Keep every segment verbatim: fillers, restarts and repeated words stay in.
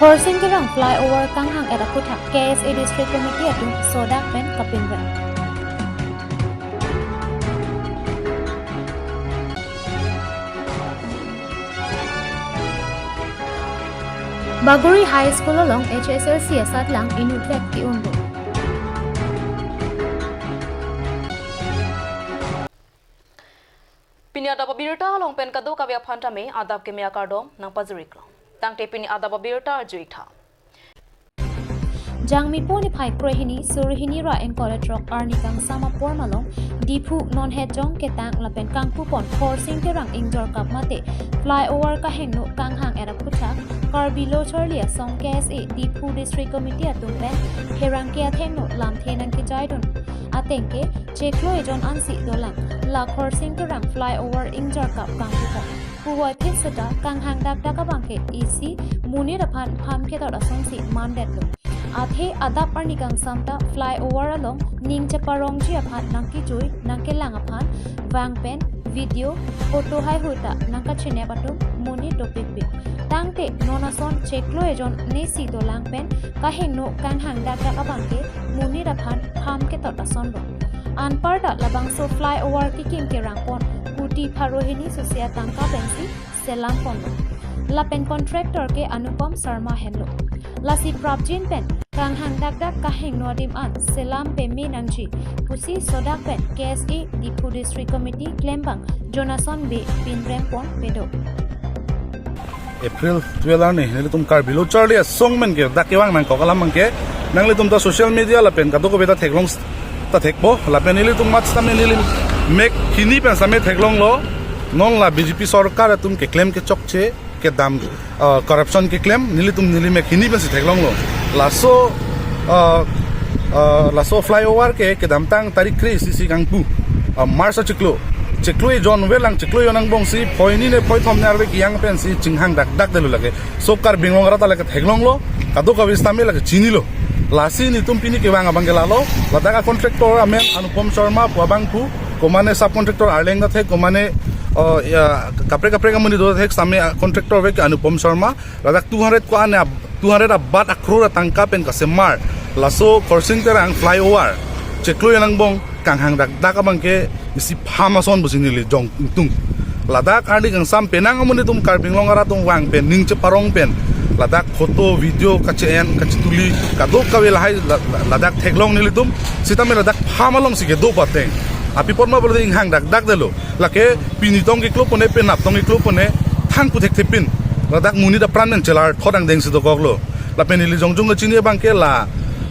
Khorsing Terang flyover kanghang-et aphuthak K S A District Committee atum sodak pen kapinrem. Bagori High School along H S L C asatlang inutvet ki-un do. Pini adap abirta along pen kadokave aphan tame adap keme akardom nangpajiriklo. Tangte pini adap abirta arjuitha. Jangmi po niphai krehini, surhini ra ingkoi ra throk arni kangsam apor malom, Diphu non hetjong ketang lapen kangpupon Khorsing Terang ingjorkap mate flyover kahingno kanghang-et aphuthak Karbi Lo Charli Asong K S A Diphu District Committee atum pen pherangke athengno lamthe nangkejaidun ateng ke chiklo ejon ansi dolang la Khorsing Terang flyover ingjorkap kangpupon. Puvoiphit seta kanghang dakdak abangke isi monit aphan pham ketot asonsi mandetlo. Athe adap arni kangsam ta flyover along ning cheparongji aphan nangkejui nangkelang aphan vang pen video, photo haihui ta nangkachinep atum monit dopikpik. Tangte non ason chiklo ejon nesi dolang pen kahingno kanghang dakdak abangke monit aphan pham ketot asonlo. Anparta labangso flyover kekim kerangpon kuti pharo hini susia tangka pensi selamponlo. Lapen contractor ke Anupam Sharma henlo. Lasi prapjin pen kanghang dakdak kahingno adim an selam peme nangji pusi sodak pen K S A Diphu District Committee klembang Jonathan Bey pinrempon pedo. April twelve arni nelitum Karbi Lo Charli Asong men ke dak kevang nangkok alam abangke nanglitum ta social media lapen kadokave ta theklong ta thekpo lapen nelitum mat sitame neli mek hini pen sitame theklonglo. Non la B J P sorkar atum keklem kechokche kedam, uh, corruption keklem nelitum neli mek hini pensi theklonglo. Laso, uh, uh, laso flyover ke kedamtang tarik kre-isi isi kangpu, uh, March achiklo, chiklo ejon verlang chiklo ejon angbongsi phoi hini ne phoi thom ne arve kejang pensi chinghang dakdak detlo lake. So Karbi Anglong arat ta lake theklonglo, kadokave sitame lake chinilo. Lasi nelitum pini kevang abangke lalo, ladak a contractor amen Anupam Sharma pu abang pu, komane subcontractor arleng ta thek, komane, uh, ya, kaprek kaprek amonit do thek sitame a contractor ave ke Anupam Sharma, ladak two hundred ko ane ab-, two hundred abat akror atangka pen kasemar laso Khorsing Terang flyover chiklo ejon angbong kanghang dakdak abangke isi pham ason pusi neli jong ingtung. Ladak arni kangsam penang amonit atum Karbi Anglong arat atum vang pen ning cheparong pen ladak photo video kache-en kachetuli kadokave lahai la-, la-, ladak theklong nelitum sitame ladak pham alongsi kedo pateng. Apipot ma pulote inghang dakdak detlo. Lake pini tong keklo pone, penap tong keklo pone, thang puthek thepin. Ladak monit apran pen chelar thot angdengsi dokoklo. Lapen ili jongjong kachini abangke la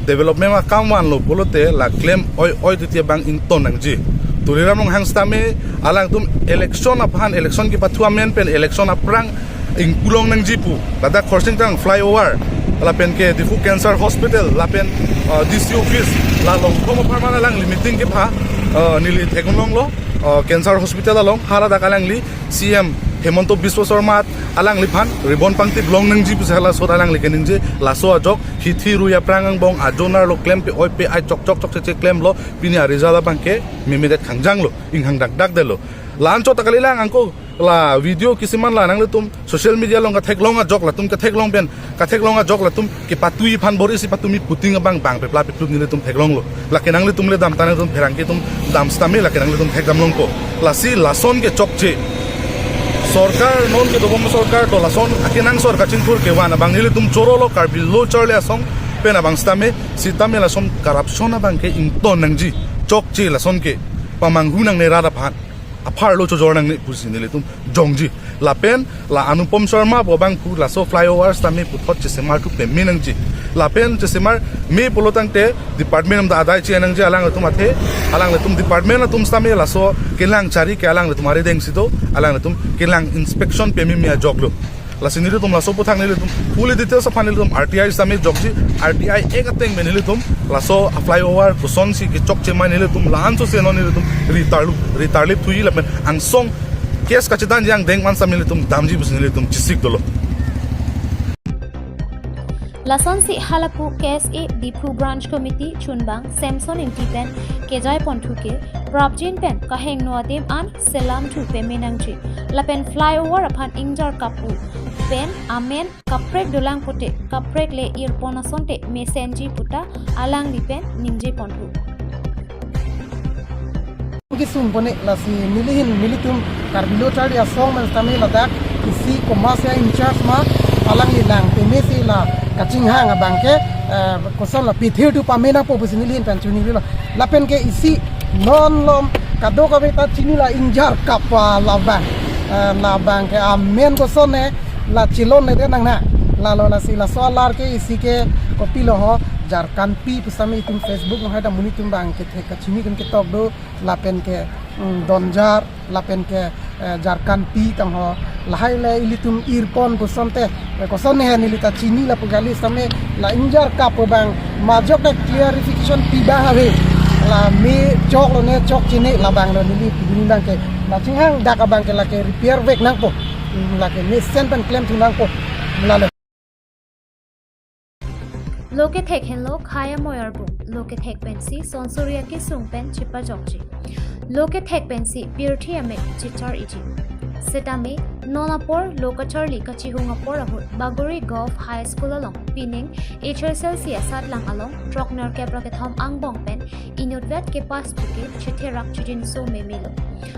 development akam vanlo pulote la klem oi oi titi abang ington nangji. Tuliram Ronghang sitame alangtum election aphan, election kepathu amen pen election aphrang ingpu long nangji pu. Ladak Khorsing Terang flyover, lapen ke Diphu Cancer Hospital, lapen, uh, D C office, la Longkhom apharman alangli meeting kepha, uh, neli theklonglo, uh, Cancer Hospital along, haladak alangli C M Himanta Biswa Sarma alangliphan ribbon pangtip long nangji pusi hala sot alangli keningje. Laso ajok hithi rui aphrang angbong ajonar lo klem pe oi pe ai chok chok chok che che klemlo, pini a result abangke memedet khangjanglo, inghang dakdak detlo. La-anchot ta kalilang angko la video kisiman la nanglitum social media along katheklong ajok latum katheklong pen katheklong ajok latum kepatui aphan bor-isi patumi puting abang bang pepla peplup nelitum theklonglo. Lake nanglitum le dam ta nangtum pherangke atum dam sitame lake nanglitum thekdam longpo. Lasi lason ke chokche. Sorkar non kedobom sorkar to lason akenangsot kachingthur kevan abang nelitum chorolo Karbi Lo Charli Asong pen abang sitame sitame lason corruption abangke ington nangji. Chokche lason ke pamanghu nangne rat aphan. Apharlo chojor nangne pusi nelitum jongji. Lapen la Anupam Sharma pu abang pu laso flyover sitame puthot chesemar thu peme nangji. Lapen chesemar me pulo tangte department atum ta adai che nangji alanglitum athe. Alanglitum department atum sitame laso kelang chari ke alanglitum arideng si do. Alanglitum kelang inspection peme me ajoklo. Lasi nelitum laso aputhak nelitum fully details aphan nelitum R T I sitame jokji, R T I Act ateng pen nelitum laso a flyover kosonsi kechokche ma nelitum la-anchot si non nelitum ritarlu, ritarlip thuji lapen angsong case kachedanji angdeng man sitame nelitum damji pusi nelitum chesik dolo. Lasonsi halapu K S A Diphu Branch Committee chunbang Samson Ingti pen kejai ponthu ke prapjin pen kahingno adim an selam thu peme nangji. Lapen flyover aphan ingjor kap pu pen amen kaprek dolang pute kaprek le irpon asonte mesenji puta alangli pen ningje ponthu. Kisung pone lasi nelihin nelitum Karbi Lo Charli Asong men tame ladak isi komatsi a-in-charge ma alangli lang pemesi la kachinghang abangke, eh, koson la pithir tu pame nangpo pusi nelihin pen chunilo. Lapen ke isi non lom kadokave ta chini la ingjar kapa labang. Eh, labang ke amen koson ne la chilon le de nang na. Lalo lasi laso alar ke isi ke kopilo ho Jharkhand pi pusitame itum Facebook no hai ta monit atum abangke thek kachini atum ketok do lapen ke, mm, Donjar lapen ke, eh, Jharkhand pi tang ho lahai le ilitum irpon kosonte, eh, koson ne neli ta chini lapu kali sitame la ingjar kapa abang majok ta clarification pi abang ave. La me chok lo ne chok chine labang lo neli pini abangke la chinghang dak abangke lake repair vek nangpo. Mm, lake mesen pen klem thu nangpo. Lalo. Lo kethek henlo khei amoi arbung, lo kethek pensi sonsuri akisung pen chepajokji. Lo kethek pensi pirthe amek chechar-iji. Setame non apor lo kacharli kachihung apor ahut Bagori Govt High School along pining H S L C asatlang along throknerkep ra kethom angbong pen inutvet kepass puke chetherak chijinso memelo.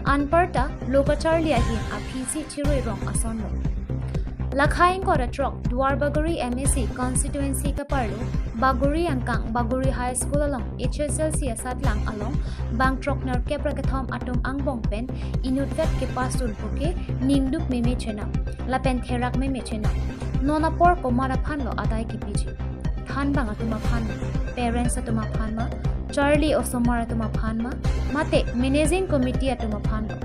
Anparta lo kacharli ahin aphisi chirui rong asonlo. Lakhai ingkoi ra throk Duar Bagori M A C constituency kaparlo Bagori angkang Bagori High School along H S L C asatlang along bang throknerkep ra kethom atum angbong pen inutvet kepass dun puke ningduk meme chenam lapen therak meme chenam. Non apor komat aphan lo adai kipiji? Thanbang atum aphan ma, parents atum aphan ma, charli osomar atum aphan ma, mate managing committee atum aphan lo?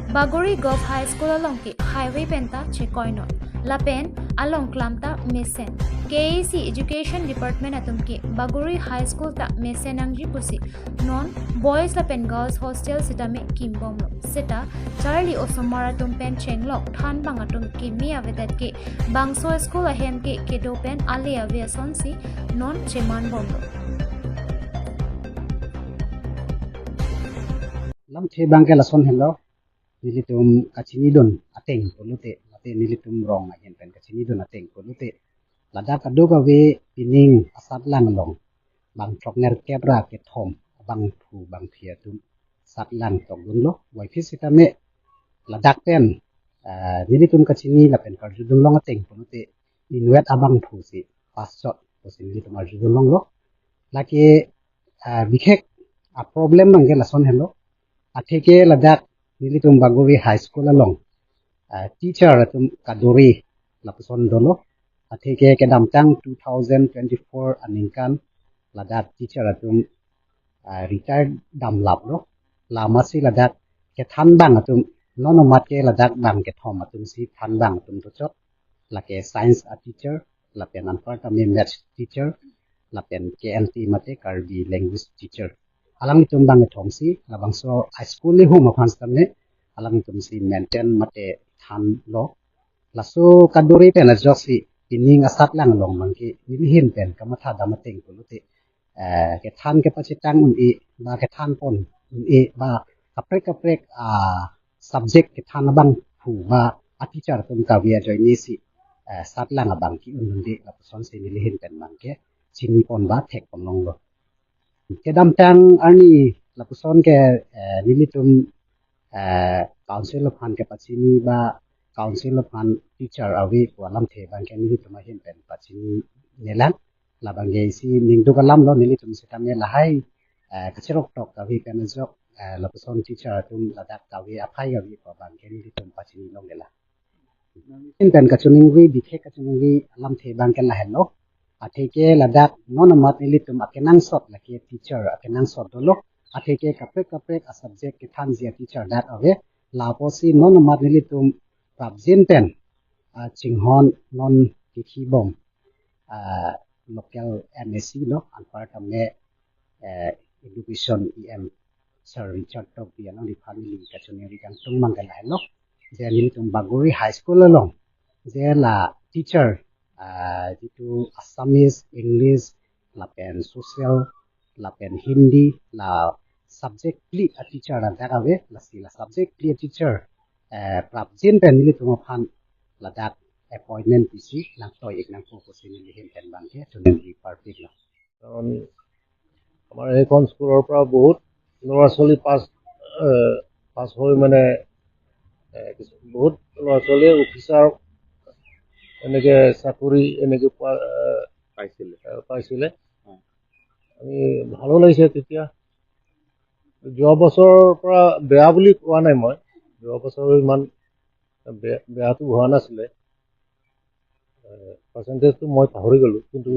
Bagori Govt High School along ke highway pen ta chekoinon lapen along klam ta mesen. K A C Education Department atum ke Bagori High School ta mesen nangji pusi non boys lapen girls hostel sitame kimbomlo. Seta charli osomar atum pen chenglok thanbang atum kimi avedet ke bangso school ahem ke kedo pen ale ave asonsi non cheman bomlo. Lamthe abangke lason henlo, nelitum kachinidun ateng pulote, mate nelitum rong ahin pen kachinidun ateng pulote, ladak kadokave pining asatlang along bang throknerkep ra kethom abangphu bangphi atum satlang tokdunlo. Waiphi sitame ladak pen, ah, nelitum kachini lapen karjudun long ateng pulote inutvet abangphu si pass chot pusi nelitum arjudun longlo. Lake, ah, bikhek a-problem abangke lason henlo. Atheke ladak nelitum Bagori High School along, ah, teacher atum kadori lapuson dolo. Atheke kedamtang two thousand twenty-four aningkan ladak teacher atum, ah, retire damlaplo. Lamasi ladak kethanbang atum, non amat ke ladak bang kethom atum si thanbang atum dochot. Lake science a-teacher, lapen anparta me maths teacher, lapen K L T mate Karbi language teacher. Alanglitum bang kethom si labangso high school le hum aphan sitame alanglitum si maintain mate thanlo. Laso kadori pen ajoksi pining asatlang along abangke nelihin pen kamatha dam ateng pulote, eh, kethan kepachethang un-e, ba kethan pon un-e, ba kaprek kaprek, ah, subject kethan abangphu ba a-teacher atum kave ajoine si, eh, satlang abang ki-un unde lapuson si nelihin pen abangke chini pon ba thek pon longlo. Kedamtang arni lapuson ke, eh, nelitum, eh, council aphan kepachini ba council aphan teacher ave pu alamthe abangke nelitum ahin pen pachini nelang. Labangke isi ningduk alamlo, nelitum sitame lahai, eh, kachirok tok kave pen ajok, eh, lapuson teacher atum ladak kave aphai kave pu abangke nelitum pachini longlelang. Nelihin pen kachiningri, bikhek kachiningri alamthe abangke lahenlo. Atheke ladak non amat nelitum akenangsot, lake teacher akenangsot dolo. Atheke kaprek kaprek a-subject kethanji a-teacher dak ave. Lapusi non amat nelitum prapjin pen, ah, chinghon non kikhibom, ah, local M A C lo, anparta me, eh, education E M Sir Richard Tokbi along di family kachiningri kangtung abangke lahenlo. Je nelitum Bagori High School along je la teacher, ah, jitu Assamese, English, lapen social, lapen Hindi, la subject phli a-teacher ladak ave, lasi la subject phli a-teacher, eh, prapjin pen nelitum aphan ladak appointment দিছে, নাকটয় এক নাংকো কৈছে, নিলিহেন তেন বাংকে, তো নিলি পাৰ্টিক না। কাৰণ আমাৰ এইখন স্কুলৰ পৰা বহুত ল'ৰা ছোৱালী পাছ, এ, পাছ হৈ মানে, এ, কিছু-, বহুত ল'ৰা ছোৱালীয়ে অফিচাৰ এনেকে চাকৰি এনেকে পোৱা, এ, পাইছিলে। এ, পাইছিলে। হয়। আমি ভালো লাগিছে তেতিয়া। যোৱা বছৰৰ পৰা বেয়া বুলি কোৱা নাই মই, যোৱা বছৰ ইমান বে-, বেয়াটো হোৱা নাছিলে। এ, পাৰ্চেণ্টেজটো মই পাহৰি গ'লো, কিন্তু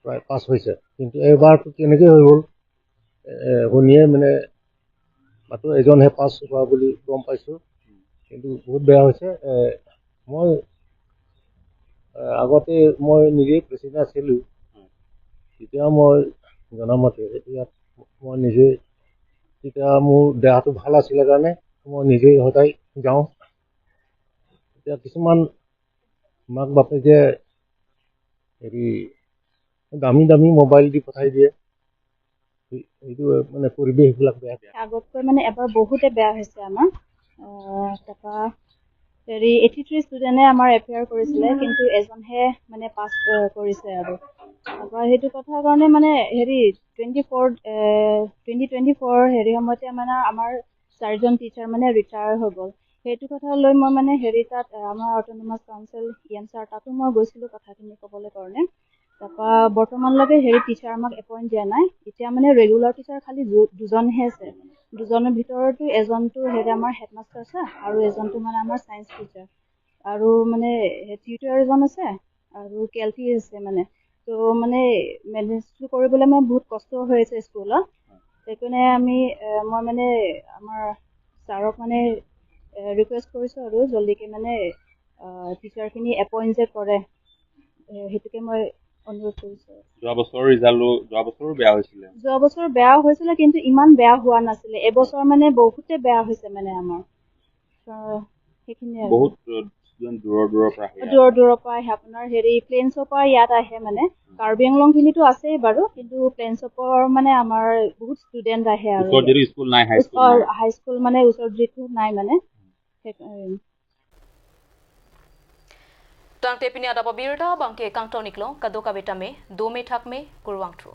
প্ৰায় পাছ হৈছে। কিন্তু এইবাৰটো কেনেকে হৈ গ'ল, এ, শুনিয়ে মানে মাত্ৰ এজনহে পাছ হোৱা বুলি গম পাইছো, কিন্তু বহুত বেয়া হৈছে। এ, মই, এ, আগতে মই নিজে প্ৰেচিডেণ্ট আছিলো, তেতিয়া মই জনামতে ইয়াত মই নিজে, তেতিয়া মোৰ দেহাটো ভাল আছিলে কাৰণে মই নিজে সদায় যাওঁ। এতিয়া কিছুমান মাক বাপেকে হেৰি দামী দামী মোবাইল দি পঠাই দিয়ে। এই-, এইটো মানে পৰিৱেশবিলাক বেয়া। আগতকৈ মানে এবাৰ বহুতে বেয়া হৈছে আমাৰ। আহ, তাৰপৰা হেৰি এইটি থ্ৰী ষ্টুডেণ্টে আমাৰ এপিয়াৰ কৰিছিলে, কিন্তু এজনহে মানে পাছ, আহ, কৰিছে আৰু। তাৰপৰা সেইটো কথাৰ কাৰণে মানে হেৰি twenty four, twenty twenty four হেৰি সময়তে মানে আমাৰ চাৰিজন টিচাৰ মানে ৰিটায়াৰ হৈ গ'ল। সেইটো কথা লৈ মই মানে হেৰি তাত, আহ, আমাৰ autonomous council E M sir তাতো মই গৈছিলোঁ কথাখিনি ক'বলৈ কাৰণে। তাৰপৰা বৰ্তমানলৈকে হেৰি টিচাৰ আমাক এপইণ্ট দিয়া নাই। এতিয়া মানে ৰেগুলাৰ টিচাৰ খালি দু-, দুজনহে আছে। দুজনৰ ভিতৰতো এজনটো হেৰি আমাৰ হেডমাষ্টাৰ ছাৰ আৰু এজনটো মানে আমাৰ ছায়েন্স টিচাৰ আৰু মানে টিউটৰ এজন আছে আৰু কে এল টি আছে মানে। তো মানে মেনেজটো কৰিবলৈ মানে বহুত কষ্ট হৈ আছে স্কুলত। সেইকাৰণে আমি, এ, মই মানে আমাৰ ছাৰক মানে, এ, ৰিকুৱেষ্ট কৰিছোঁ আৰু জল্দিকে মানে, আহ, টিচাৰখিনি এপইণ্ট যে কৰে, এ, সেইটোকে মই অনুৰোধ কৰিছোঁ। যোৱা বছৰৰ ৰিজাল্টো, যোৱা বছৰো বেয়া হৈছিলে। যোৱা বছৰ বেয়া হৈছিলে, কিন্তু ইমান বেয়া হোৱা নাছিলে। এবছৰ মানে বহুতে বেয়া হৈছে মানে আমাৰ। আহ, সেইখিনিয়ে আৰু। বহুত, আহ, ষ্টুডেণ্ট দূৰৰ দূৰৰ পৰা আহে ইয়াত। দূৰৰ দূৰৰ পৰা আহে, আপোনাৰ হেৰি প্লেইনছৰ পৰা ইয়াত আহে মানে। কাৰ্বি আংলংখিনিতো আছেই বাৰু, কিন্তু প্লেইনছৰ পৰা মানে আমাৰ বহুত ষ্টুডেণ্ট আহে আৰু। ওচৰত যিহেতু স্কুল নাই, হাই স্কুল ওচৰ-, নাই। হাই স্কুল মানে ওচৰত যিটো নাই মানে। সেই-, এ, Tangte pini adap abirta abangke kangton-iklo, kadokave tame dome thakme, kurvangthu.